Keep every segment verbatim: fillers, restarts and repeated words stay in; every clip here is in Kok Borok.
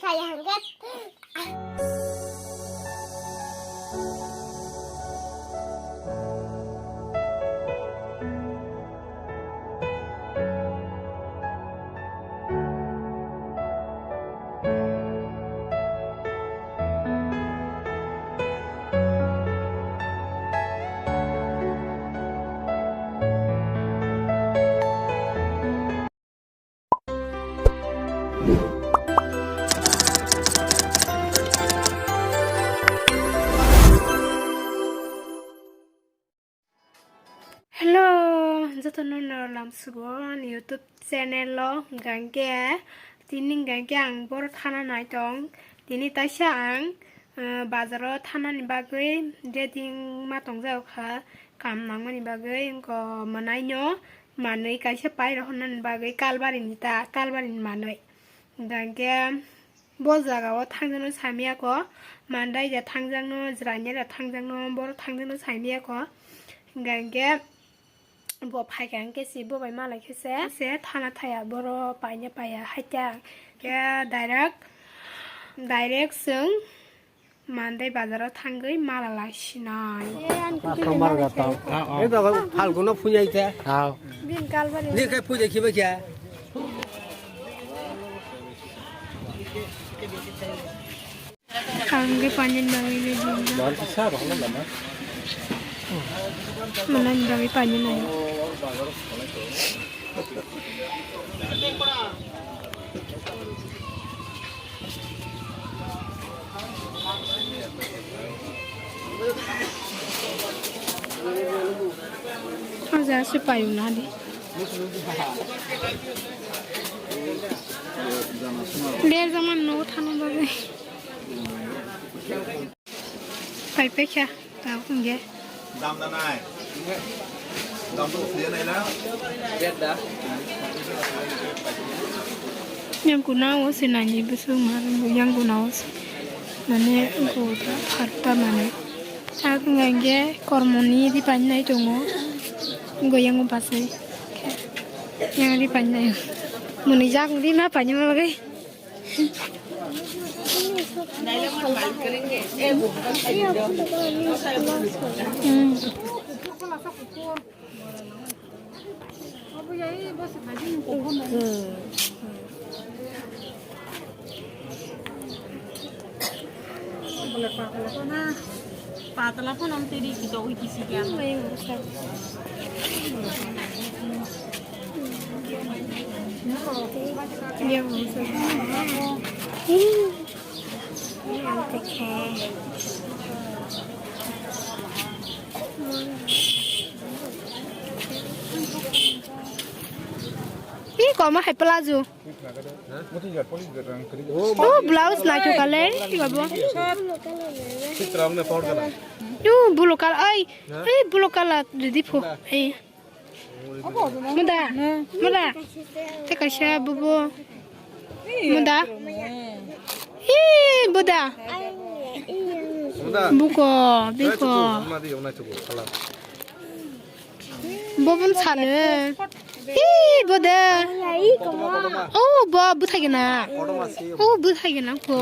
Kaya hangke. Hello, jotono no lamsugo ani YouTube channel o, hingkha hingke tini hingkha hingke ang boro thana nai tong. Tini taisa ang, eh, bazaro thanani bagwi ready wngma tongjago kha, kam nangmani bagwi, wngkha mwnaino manwi kaisa pairok honnani bagwi kalbarini ta, kalbarini manwi. Hingkha hingke bo jaga o thangjakno saimiyako, mandai ja thangjakno, jwraini ja thangjakno, boro thangjakno saimiyako. Hingkha hingke bo phaikha hingke si bo bai malai khe se, se thana thaya boro paina paiya haikhe hingke direct, direct chwng Mandai bazaro thangwi mala laisinai. Customer gata. Ei baga Phalguno phunjai te. Hao. Bin kalbari. Ni kai phunjai khiba kya? Kangge panjin bangwi le din. Manani bangwi panjin bangwi. Aja se payo na di. Ler zaman no thana bagwi. Pai pekha, tao hingke. Dam da nai. Dam to siya nai la. Yang kuna o se nani besok mar yang kuna o se. Mane go ta harta mane. Sak hingke kormoni di pani nai tongo. Go yang o pasai. Yang di pani nai. Muni jak di ma pani ma bagai. Patla phano twi ri kichogwi kisi khe. Ih, koma hai palazzo. Oh, blouse naithok kale, iba bo. Yo, blue color, ai, ai, blue color, didi pho, ai. Muda, muda. Te kaisa bubu. Muda. Ih, buda. Buko, biko. Bobon sano. Ih, boda. Oh, bo, buthai gana. Oh, buthai gana ko.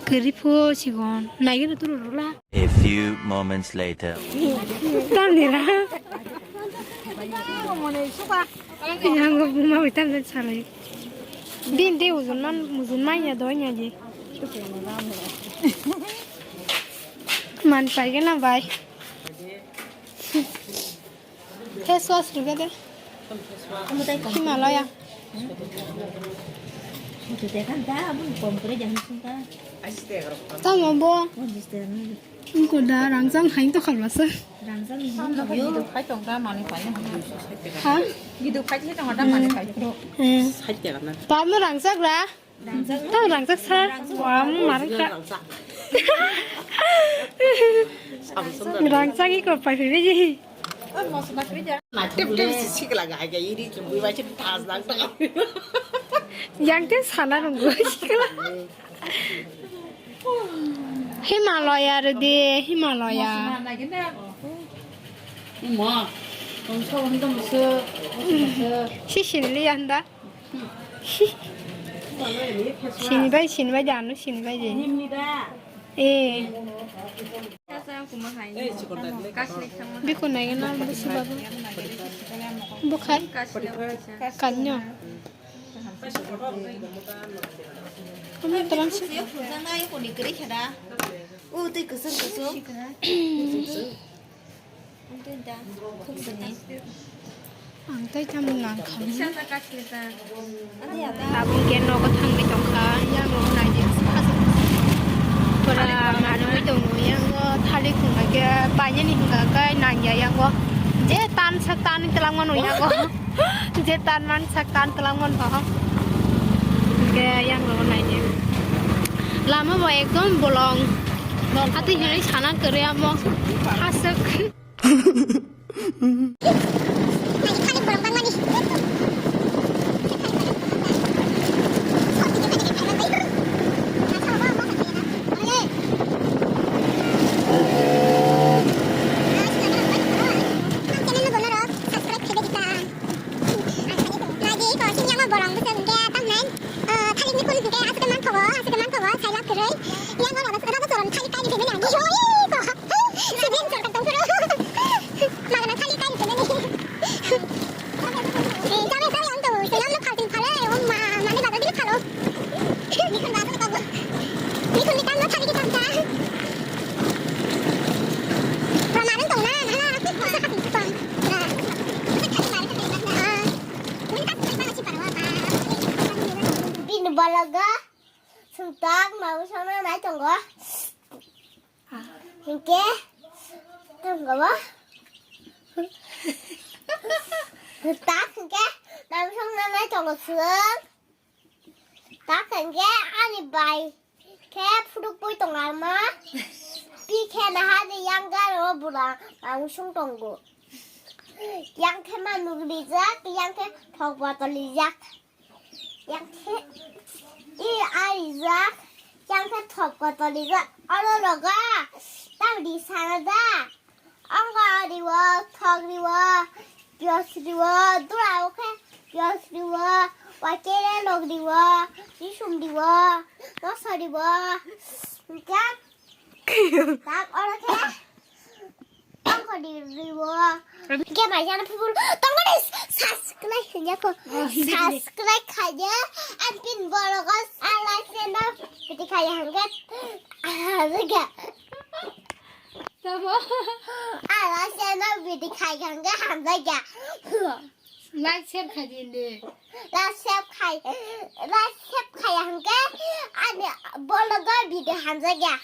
Kari pho sigon. Nai gana turu rula. A few moments later. Tandira. Yang buma bai tanda salai. Din de uzun man, uzun man ya doi ya ji. Man pai gana bai. Face wash rwgede. Himalaya. Tamo bo. Ingko da rangjak hai to khalbasa. Ha? Hmm. Tamo rangjak ra? Tamo rangjak sir. Wah, mo marang ka. Rangjak iko pai phai ji. Tep tep si sikla ga ga iri chumui bai chim tas nang ta. Yang te sana rung go sikla. Himalaya rwdi, Himalaya. Mo. Si sinili anda. Sini bai, sini bai, janu sini bai je. Eh. Biko nai na bisi baba. Bukhai. Kanyo. Kamu teman sih. U tei kusum kusum. Ang tei tamo nang kha. Tabuk khe nogo thangwi tongkha, yang nogo naidi. Pura manwi tongo, yang thalik hwnka khe painani hwnka khe nangya, yang je tan sak tan twlangmano, yang je tan man sak tan twlangmano. Hwnkhe yang nogo naidi. Lama bo ekdom bolong. Hati hinwi sana kwrwi amo haswk. Sibin chwng tong phuru. Magana thali kai rwmani. Eh, jabe jabe ang tongo. Siyam no phalting phale. O ma, mani bado dili phalo. Mikhun bado ni babu. Mikhun ni tamo thali ki tanta. Rama nang tong na, na, na, na, na, na, na. Ah. Bini balaga. Sungtak mau sama nai tongo. Hingke, tong gabo. Tak hingke, namsong nanai tongo sung. Tak hingke, ani bai. Ke furuk pui tong alma. Pi ke naha de yang garo bura, namsong tongo. Yang ke manuk rijak, yang ke thok botol rijak. Yang khe i arijak, yang khe thok kotor rijak. Oro rogo tamni sana da. Ongo riwo, thok riwo, piyos riwo, dura o khe piyos riwo, wakere lok riwo, risum riwo, moso riwo. Hingke tak oro khe Tongkho di riwo. Hingke mai jana phuru tongkho di subscribe hingya ko. Subscribe khaye. An pin borogo alai seno piti khaye hingke. Hingke. Tamo. Alai seno piti khaye hingke hingke. Like share khai di de. Like share khai, like share khai hingke ani bologo video hamjakya.